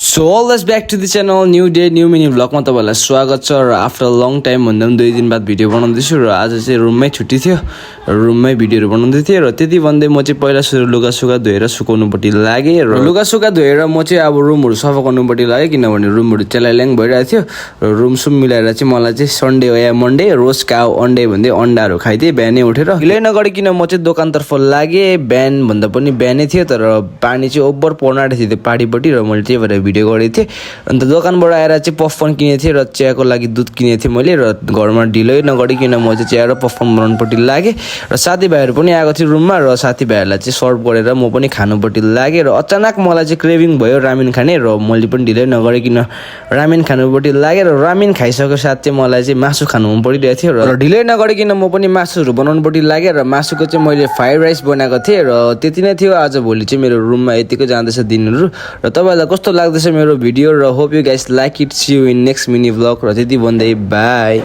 So always back to the channel new day new mini भ्लगमा तपाईँहरूलाई स्वागत छ र आफ्टर लङ टाइम भन्दा पनि 2 दिन बाद भिडियो बनाउँदैछु र आज चाहिँ रुममै छुट्टी थियो रुममै भिडियोहरू बनाउँदै थिएँ र त्यति भन्दै म चाहिँ पहिला सुरु लुगासुगा धोएर सुकाउनुपट्टि लागेँ र लुगासुगा धोएर म चाहिँ अब रुमहरू सफा गर्नुपट्टि लागेँ किनभने रुमहरू च्यालाल्याङ भइरहेको थियो र रुम सुम मिलाएर चाहिँ मलाई चाहिँ सन्डे या मन्डे रोज काउ अन्डे भन्दै अन्डाहरू खाइदिएँ बिहानै उठेर ढिलै नगरिकन म चाहिँ दोकानतर्फ लागेँ बिहान भन्दा पनि बिहानै थियो तर पानी चाहिँ ओभर पर्न आँटेको थियो त्यो पाहाडीपट्टि र मैले त्यही भएर भिडियो गरेको थिएँ अन्त दोकानबाट आएर चाहिँ पफकर्न किनेको थिएँ र चियाको लागि दुध किनेको थिएँ मैले र घरमा ढिलै नगरिकन म चाहिँ चिया र पफकर्न बनाउनुपट्टि लागेँ र साथीभाइहरू पनि आएको थियो रुममा र साथीभाइहरूलाई चाहिँ सर्भ गरेर म पनि खानुपट्टि लागेँ र अचानक मलाई चाहिँ क्रेभिङ भयो रामेन खाने र मैले पनि ढिलै नगरिकन रामेन खानुपट्टि लागेँ र रामेन खाइसकेको साथ चाहिँ मलाई चाहिँ मासु खानु मन परिरहेको थियो र ढिलै नगरिकन म पनि मासुहरू बनाउनुपट्टि लागेँ र मासुको चाहिँ मैले फ्राइड राइस बनाएको थिएँ र त्यति नै थियो आज भोलि चाहिँ मेरो रुममा यतिको जाँदैछ दिनहरू र तपाईँहरूलाई कस्तो लाग्दैछ मेरो भिडियो र hope you guys like it see you in next mini vlog र त्यति भन्दै बाई।